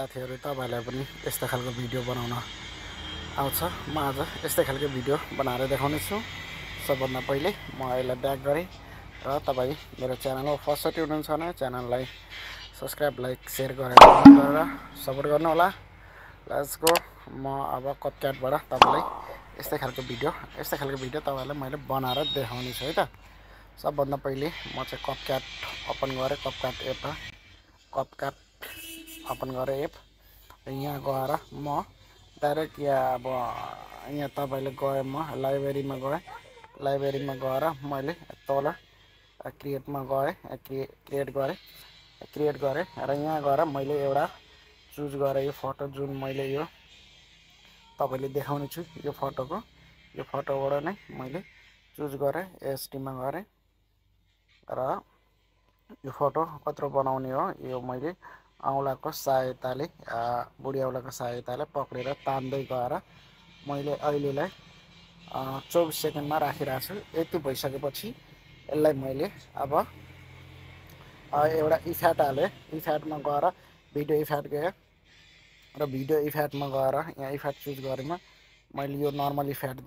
साथीहरु तपाईहरुलाई पनि यस्तो खालको भिडियो बनाउन आउँछ। म आज यस्तै खालको भिडियो बनाएर देखाउने छु। सबभन्दा पहिले म यसलाई ब्याक गरे र तपाई मेरो च्यानलमा फर्स्टचोटि हुनुहुन्छ भने च्यानललाई सब्स्क्राइब लाइक शेयर गरेर सपोर्ट गर्नु होला। Let's go. म अब कपक्याटबाट तपाईलाई यस्तै खालको भिडियो तपाईहरुलाई मैले बनाएर देखाउने छु है त। सबभन्दा पहिले म चाहिँ कपक्याट ओपन गरे कपक्याट ओपन गरे एप यहाँ गएर म डाइरेक्ट अब यहाँ तपाईले गए म लाइब्रेरीमा गएर मैले तल क्रिएटमा गए क्रिएट गरे र यहाँ गएर मैले एउटा चुज गरे यो फोटो जुन मैले यो तपाईले देखाउने छु यो फोटोबाट नै मैले चुज गरे एसडी मा गरे र यो फोटो कत्रो बनाउने हो यो मैले औँलाको सहायताले बुढी औँलाको सहायताले पक्रेर तान्दै गएर मैले अहिलेलाई 24 सेकेन्डमा राखिरहेको छु। यति भइसकेपछि यसलाई मैले अब एउटा इफेक्ट हाले इफेक्टमा गएर भिडियो इफेक्ट गए र भिडियो इफेक्टमा गएर यहाँ इफेक्ट चुज गरेमा मैले यो नर्मल इफेक्ट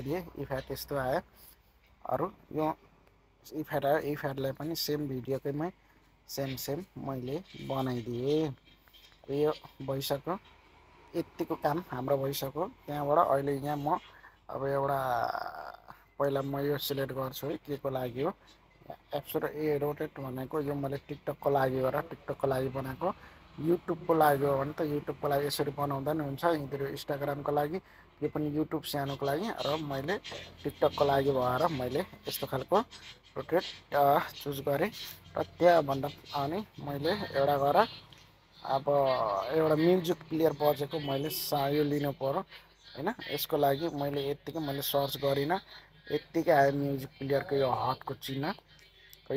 दिए इफेक्ट यस्तो आयो। अरु यो इफेक्ट आयो इफेक्टलाई पनि सेम भिडियोकैमै सेम मैले बनाइदिए। यो भइसक्यो यतिको काम हाम्रो भइसक्यो। त्यहाँबाट अहिले यहाँ म अब एउटा पहिला म यो सिलेक्ट गर्छु है के को लागि हो एप्सर ए रोटेट भनेको यो मैले टिकटकको लागि बनाएको युट्युबको लागि हो भने त युट्युबको लागि यसरी बनाउँदा नि हुन्छ यिनीहरु इन्स्टाग्रामको लागि यो पनि युट्युब सानोको लागि र मैले टिकटकको लागि भएर मैले यस्तो खालको रोटेट चुज गरे र त्यहाँ भन्दा अनि मैले एउटा गएर अब एउटा म्युजिक प्लेयर बजेको मैले यो लिनु पर्यो हैन। यसको लागि मैले यतिकै मैले सर्च गरिन यतिकै आयो म्युजिक प्लेयरको यो हटको चिन्ह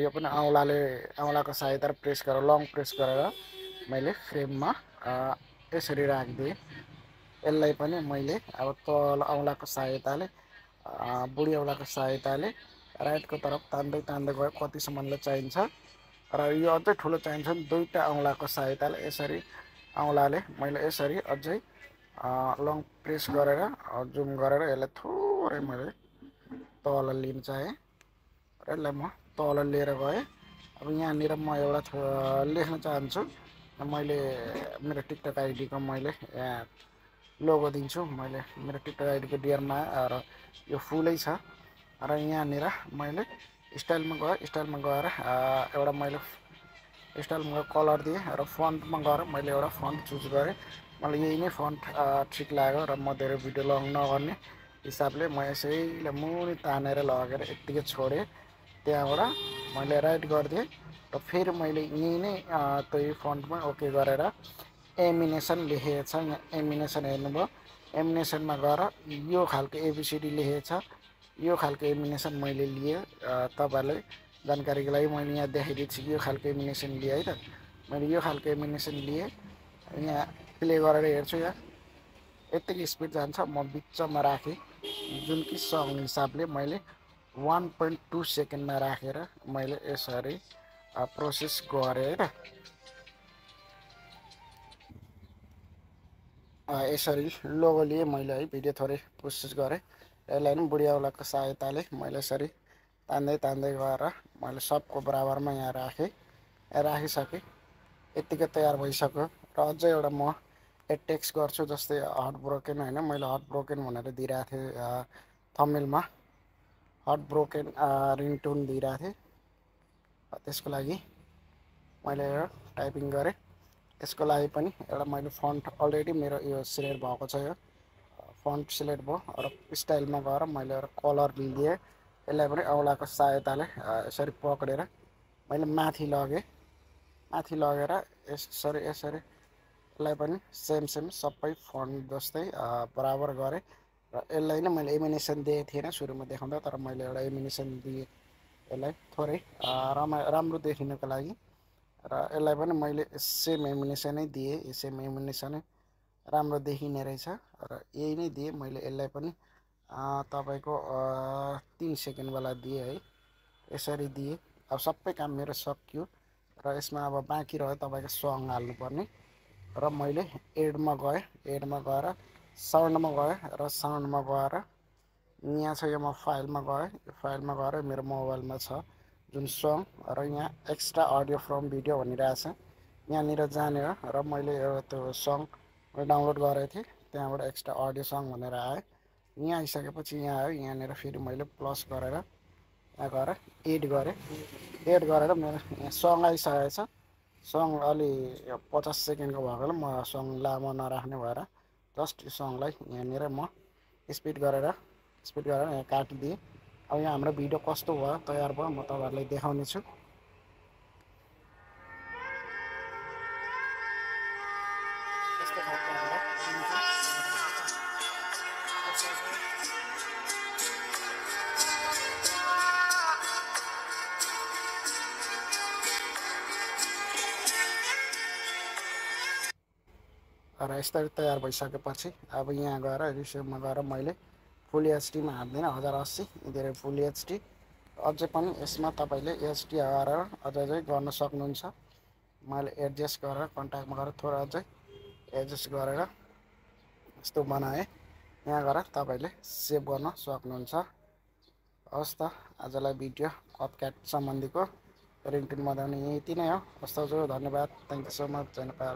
यो पनि औँलाको सहायताले प्रेस गरेर लङ प्रेस गरेर मैले फ्रेममा यसरी राख्दिए। यसलाई पनि मैले अब तल औँलाको सहायताले बुढी औँलाको सहायताले राइटको तरफ तान्दै गयो कतिसम्मले चाहिन्छ र यो अझै ठुलो चाहिन्छ भने दुईटा औँलाको सहायताले यसरी औँलाले मैले यसरी अझै लङ प्रेस गरेर जुम गरेर यसलाई थोरै मैले तल लिन चाहे र यसलाई म तल लिएर गए। अब यहाँनिर म एउटा लेख्न चाहन्छु मैले मेरो टिकटक आइडी को मैले यहाँ लोगो दिन्छु मैले मेरो टिकटक आइडी को डियरमा र यो फुलै छ र यहाँनिर मैले स्टाइलमा गएर एउटा मैले स्टाइलमा कलर दिए र फन्टमा गएर मैले एउटा फन्ट चुज गरे। मलाई यही नै फन्ट ठिक लाग्यो र म धेरै भिडियो लङ नगर्ने हिसाबले म यसैलाई मुनि तानेर लगेर यतिकै छोडे। त्यहाँबाट मैले राइट गरिदिए र फेरि मैले यही नै त्यही फन्टमा ओके गरेर एमिनेसन लेखेको छ यहाँ एमिनेसन हेर्नुभयो एमिनेसनमा गएर यो खालको एबीसीडी लेखेको छ यो खालको एमिनेसन मैले लिए तपाईहरुलाई जानकारीको लागि मैले यहाँ देखाइदिन्छु यो खालको एमिनेसन लिए है त। मैले यो खालको एमिनेसन लिए यहाँ प्ले गरेर हेर्छु यहाँ यतिकै स्पिड जान्छ म बिचमा राखे जुन कि सङ हिसाबले मैले 1.2 सेकेन्डमा राखेर मैले यसरी प्रोसेस गरे है त। यसरी लोगो लिए मैले है भिडियो थोरै प्रोसेस गरे यसलाई नि बुढी औँलाको सहायताले मैले यसरी तान्दै गएर मैले सबको बराबरमा यहाँ राखिसके यतिकै तयार भइसक्यो। र अझै एउटा म टेक्स्ट गर्छु जस्तै हट ब्रोकन हैन मैले हट ब्रोकन भनेर दिइराको थिएँ थम्बनेलमा हट ब्रोकन रिङटोन दिइराको थिएँ त्यसको लागि मैले टाइपिङ गरे। यसको लागि पनि एउटा मैले फन्ट अलरेडी मेरो यो सिलेक्ट भएको छ यो फन्ट सिलेक्ट भयो र स्टाइलमा गएर मैले एउटा कलर लिदिए यसलाई पनि औँलाको सहायताले यसरी पक्रेर मैले माथि लगेर यसरी यसलाई पनि सेम सबै फन्ट जस्तै बराबर गरे र यसलाई नै मैले एमिनेसन दिएको थिएन सुरुमा देखाउँदा तर मैले एउटा एमिनेसन दिए यसलाई थोरै राम्रो देखिनको लागि र यसलाई पनि मैले सेम एमिनेसनै दिए सेम एमिनेसनै राम्रो देखिने रहेछ र यही नै दिए मैले यसलाई पनि तपाईको 3 सेकेन्ड वाला दिए है यसरी दिए। अब सबै काम मेरो सकियो र यसमा अब बाँकी रह्यो तपाईँको सङ हाल्नुपर्ने र मैले एडमा गएँ गएर साउन्डमा गएँ र साउन्डमा गएर यहाँ छ यो म फाइलमा गएँ फाइलमा गएर मेरो मोबाइलमा छ जुन सङ र यहाँ एक्स्ट्रा अडियो फ्रम भिडियो भनिरहेछ यहाँनिर जानेर र मैले त्यो सङ डाउनलोड गरेको थिएँ त्यहाँबाट एक्स्ट्रा अडियो सङ भनेर आयो यहाँ आइसकेपछि यहाँ आयो यहाँनिर फेरि मैले प्लस गरेर यहाँ गएर एड गरेर मेरो यहाँ सङ आइसकेको छ सङ अलि 50 सेकेन्डको भएकोले म सङ लामो नराख्ने भएर जस्ट यो सङलाई यहाँनिर म स्पिड गरेर यहाँ काटिदिएँ अब यहाँ हाम्रो भिडियो कस्तो भयो तयार भयो म तपाईँहरूलाई देखाउने छु र यस्तरी तयार भइसकेपछि अब यहाँ गएर रिसिभमा गएर मैले फुल एचडीमा हाल्दिनँ 1080 धेरै फुल एचडी अझै पनि यसमा तपाईँले एचडी गरेर अझै गर्न सक्नुहुन्छ मैले एडजस्ट गरेर कन्ट्याक्टमा गरेर थोरै अझै एडजस्ट गरेर यस्तो बनाएँ यहाँ गएर तपाईँले सेभ गर्न सक्नुहुन्छ हस् त आजलाई भिडियो कपक्याट सम्बन्धीको रिङटोन बनाउने यति नै हो हस् त हजुर धन्यवाद थ्याङ्क यू सो मच जय नेपाल